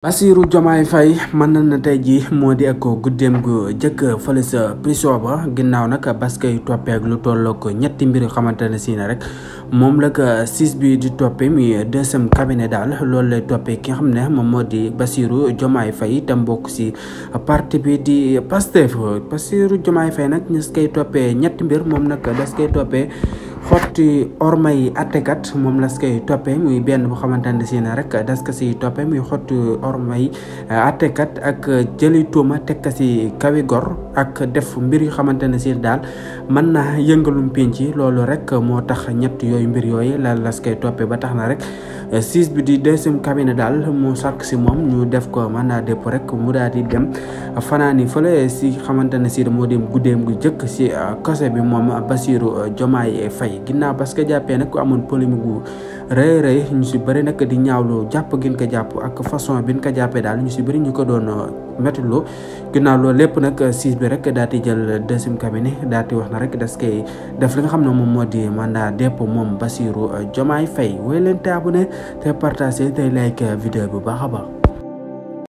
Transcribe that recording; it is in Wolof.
Bassirou Diomaye Faye mën na tey ji moo di ak guddeem gu jëkk fële sa prison ba ginnaaw nag bas koy toppee ak lu tollook ñetti mbir yu xamante ne si ne rek moom la ko siis bi di toppee muy deuxième cabinet daal loolu lay toppee ki nga xam ne moom moo di Bassirou Diomaye Faye te mbokk si parti bi di Pastef. Bassirou Diomaye Faye nag ñu koy toppee ñetti mbir moom nag das koy toppee xotti ormay attekat moom las koy toppee muy benn bu xamante ne si ne rek das ko si toppee muy xotti ormay attekat ak jëli tuuma teg ko si kawi gor ak def mbir yu xamante ne si daal mën na yëngalum penc loolu rek moo tax ñett yooyu mbir yooyu la las koy toppee ba tax na rek siis bi di deuxième cabinet daal mu sàkk si moom ñu def ko mandat de dépôt rek mu daal di dem fanaani fële si xamante ne si moo dem guddeem gu jëkk si kaso bi moom Bassirou Diomaye Faye ginnaaw parce que jàppee nag ku amoon polémique gu rëy ñu si bëri nag di ñaawlu jàpp gin ko jàpp ak façon bi ñu ko jàppee daal ñu si bëri ñu ko doon méttilu ginnaaw loolu lépp nag siis bi rek daal di jël deuxième cabinet daal di wax na rek das koy def li nga xam ne moom moo di mandat de dépôt moom Bassirou Diomaye Faye wooy leen te abonné te partagé tey like vidéo bu baax a baax.